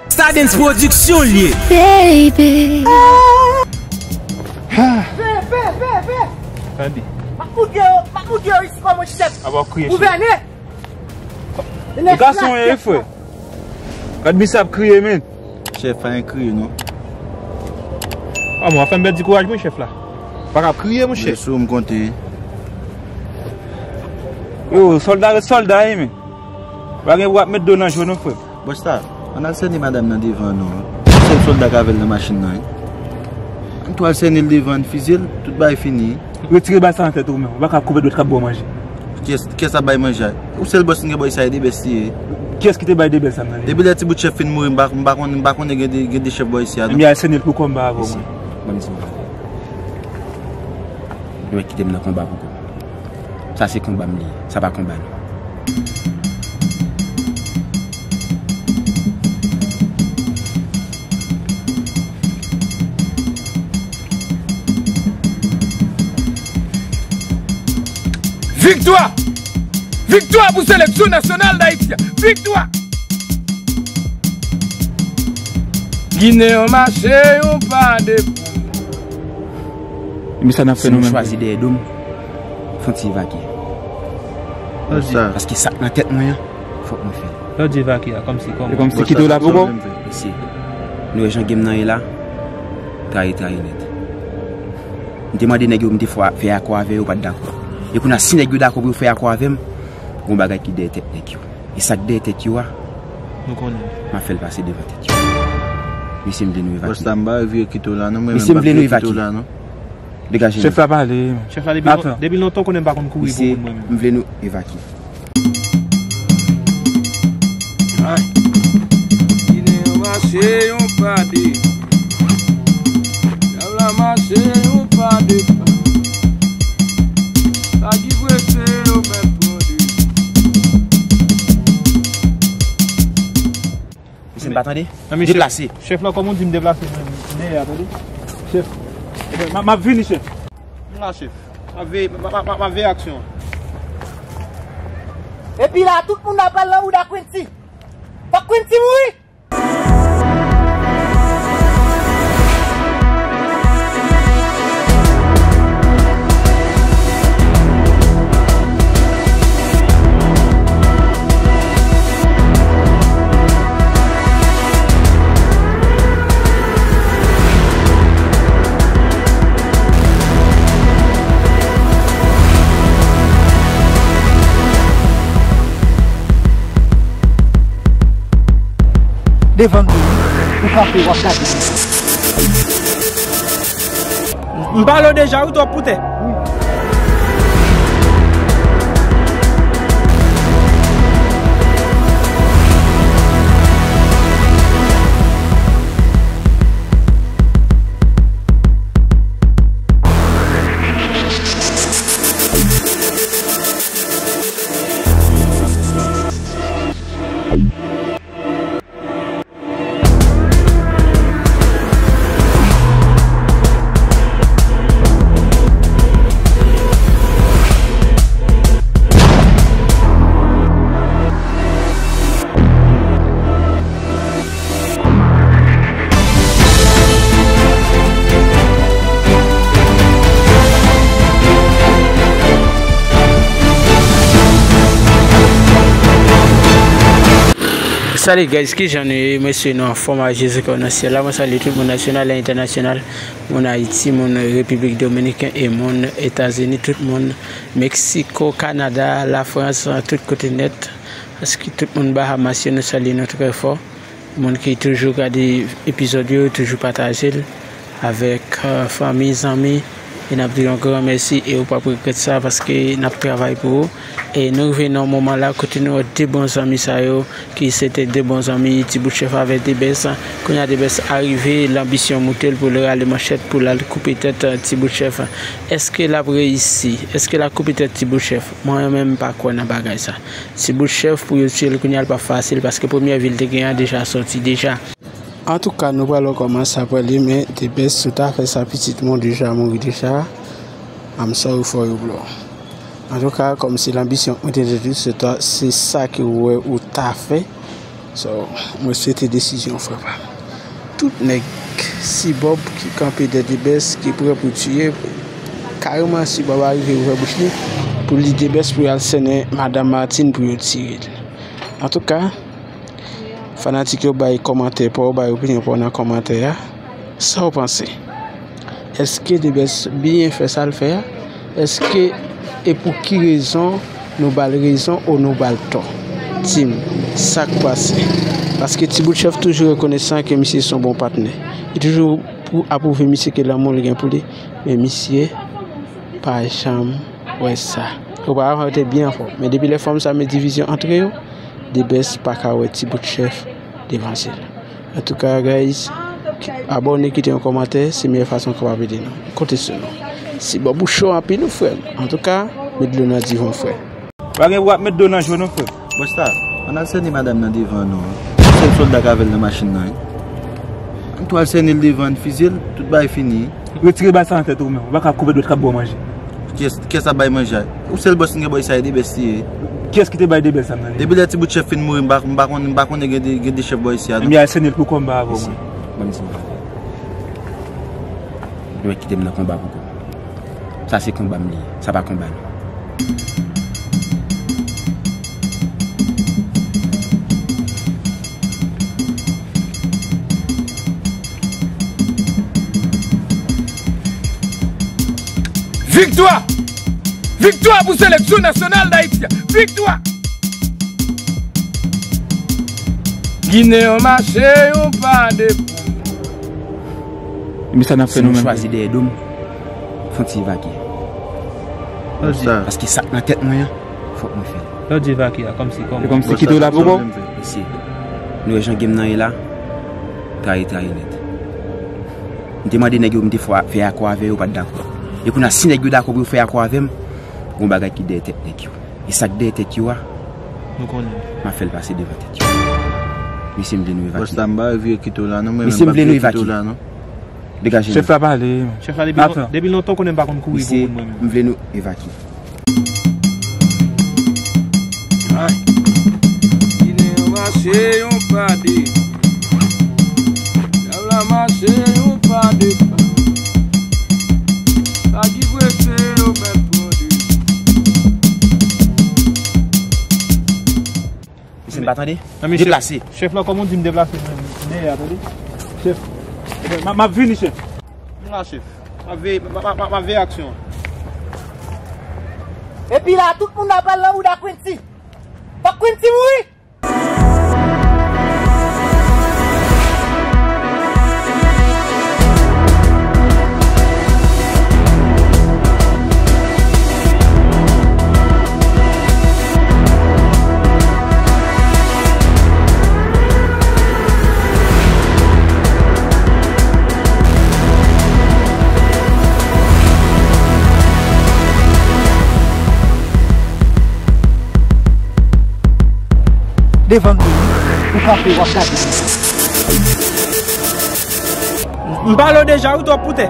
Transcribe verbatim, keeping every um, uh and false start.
Stardens Production l ye. Baby. Fè, fè, fè, fè. Tande. M ap moutre yo, m ap moutre yo isi kòman chèf. Ap ap kriye, chèf. Gouvène. E gason ye, frè. Gad misye ap kriye, men. Chèf, pa gen kriye, non. A, mwen, w ap fè m pèdi kouraj mwen, chèf la. Pa ka ap kriye, monchè. Mwen sou m konte. Yo, sòlda ret sòlda, wi, men. Pa gen pou ap met do nan je w, non, frè. Bòs la, ann al sène madanm nan devan, non. Sèl sòlda k avè l nan machin nan, wi. Ann tou al sène l devan, ann fizye l, tout bagay fini. Retire bal sa nan tèt ou, men. Ou pa ka koupe dwèt k ap ba w manje. Kiyès, kiyès ap bay manje a? Ou sèl bòs ki gen bò isi a, e Debès li ye. Kiyès ki te bay Debès sa nan li? Depi lè ti bout chèf fin mouri, m pa, m pa konn, m pa konnen gen de, gen de chèf bò isi a, non. Ebyen, al sène l pou kòm ba avè w, mwen. Ban m di w. Yo kite m nan konba pou kò. Sa se konba m li ye, sa pa konba nou. Viktwa! Viktwa pou seleksyon nasyonal Dayiti a! Viktwa! Ginen an mache, yon pa depann. Men sa n ap fè nou menm? Si nou chwazi dèyè do m, fò n ti evakye. Paske sa k nan tèt mwen an, fòk mwen fè l. Lè w di evakye a, kòmsi kòman? E kòmsi kite w la pou kò w? Mesye, nou wè jan game nan ye la, trayi, trayi nèt. M te mande nèg yo pou m te fè, fè akò avè yo, yo pa t dakò. E kounye a, si nèg yo dakò pou yo fè akò avè m, gon bagay ki dèyè tèt nèg yo. E sa k dèyè tèt yo a, nou konnen. M ap fè l pase devan tèt yo. Mesye, m vle nou evakye. Bòs la, m pa vle kite w la, non. Mwen menm, m pa vle kite w la, non. Degaje nou. Chèf la pale. Chèf la, depi lon-, depi lontan, w konnen m pa konn kouri pou moun, mwen menm. Mesye, m vle nou evakye. Ay. Ginen an mache, yon pa de. Dyab la mache, yon pa de pa. Sa ki prese, yo mèt pran de. Mesye, m pa tande. Deplase. Chèf la, kòman w di m deplase? M dèyè a, tande. Chèf, m, m ap vini, chèf. M la, chèf. M ap veye, m, m, m, m ap veye aksyon an. Epi la, tout moun ap pral nan bouda Quincy. Fòk Quincy mouri! Devan nou, ou kanpe, w ap gade. M pale w deja, wi, twòp pou tè. Salut guys, kijan nou ye? Mwen swete nou anfòm ak Jezi ki nan syèl la. Mwen salye tout moun nasyonal e entènasyonal, moun Ayiti, moun Repiblik Dominiken e moun Etazini, tout moun Meksiko, Kanada, Lafrans, tout kote nèt. Paske tout moun Bahamas yo, nou salye nou trè fò. Moun ki toujou gade epizòd yo, toujou pataje l avèk, euh, fanmi, zanmi. E n ap di yon gran mèsi e ou p ap regrèt sa paske n ap travay pou ou. E nou rive nan moman la kote nou wè de bon zanmi sa yo ki se te de bon zanmi, Ti Bout Chèf avèk Debès. Kounye a Debès arive, lanbisyon moute l pou l rale manchèt pou l al koupe tèt, euh, Ti Bout Chèf. Èske l ap reyisi? Èske l ap koupe tèt Ti Bout Chèf? Mwen menm m pa kwè nan bagay sa. Ti Bout Chèf pou yo tiye l kounye a, l p ap fasil, paske premyè vi l te gen an deja sòti deja. Antouka, nou pral wè kòman sa pral ye, men Debès, ou ta fè sa, pitit mwen deja mouri deja. I'm sorry for you, bro. Antouka, kòm se lanbisyon ou te di, se ta, se sa ke w wè ou ta fè. So, mwen swete desizyon, frè pa m. Tout nèg Sibòb ki kanpe dèyè Debès, ki prè pou tiye, kareman Sibòb arive ouvè bouch li pou l di Debès pou y al sènen madanm Martine pou yo tire l. Antouka, fanatik yo, bay kòmantè pa w, bay opinyon pa w nan kòmantè a. Sa w panse? Èske Debès byen fè sa l fè a? Èske, e pou ki rezon nou ba l rezon ou nou ba l tò? Di m sa k pase. Paske Ti Bout Chèf toujou rekonesan ke misye se yon bon patnè. Li toujou pou apwouve misye ke lanmou li gen pou li. Men misye pa janm wè sa. Oparavan, yo te byen anfòm. Men depi lè fanm sa met divizyon antre yo, Debès pa ka wè Ti Bout Chèf devan je l. Antouka, guys, abòne, kite yon kòmantè, se meyè fason w kapab ede nou. Konte sou nou. Sibòb ou cho anpil, wi, frè m. Antouka, met dlo nan divan, frè. Pa gen pou w ap met dlo nan je w non, frè. Bòs la, ann al sènen madanm nan devan non. Sèl sòlda k avè l nan machin nan, wi. Ann tou al sènen l devan, ann fizye l, tout bagay fini. Retire bal sa nan tèt ou menm. Ou pa ka koupe dwèt k ap ba w manje. Kiyès, kiyès ap bay manje a? Ou sèl bòs ki gen bò isi a, e Debès li ye. Kiyès ki te bay Debès sa nan li? Depi lè Ti Bout Chèf fin mouri, m pa, m pa konn, m pa konnen gen de, gen de chèf bò isi a, non. Ebyen, al sènen l pou kòb ba avè w, mwen. Ban m di m bagay. Ou mèt kite m nan konba pou kòb. Sa se konba m li ye. Sa pa konba nou. Viktwa! Viktwa pou seleksyon nasyonal Dayiti a! Viktwa! Ginen an mache, yon pa depann. Epi sa n ap fè nou menm? Si nou chwazi dèyè do m, fò n ti evakye. Paske sa k nan tèt mwen an, fòk mwen fè l. Lè w di evakye a, kòmsi kòman? E kòmsi kite w la pou kò w? Mesye, nou wè jan game nan ye la, trayi, trayi nèt. M te mande nèg yo pou m te fè, fè akò avè yo, yo pa t dakò. E kounye a, si nèg yo dakò pou yo fè akò avè m, gon bagay ki dèyè tèt nèg yo. E sa k dèyè tèt yo a, nou konnen. M ap fè l pase devan tèt yo. Mesye, m vle nou evakye. Bòs la, m pa vle kite w la, non, mwen menm, m pa vle kite w la, non. Degaje nou. Chèf la pale. Chèf la, depi lon-, depi lontan, w konnen m pa konn kouri pou moun, mwen menm. M vle nou evakye. Ay. Ginen an mache, yon pa de. Dyab la mache, yon pa de pa. Sa ki prese, yo mèt pran de. Mesye, m pa tande. Deplase. Chèf la, kòman w di m deplase? Dèyè a, tande. Chèf. M ap, m ap vini, chèf. M la, chèf. M ap veye, m ap, m ap, m ap veye aksyon an. Epi la, tout moun ap pral nan bouda Quincy. Fòk Quincy mouri! Devan nou, ou kanpe, w ap gade. M pale w deja, wi, twòp pou tè.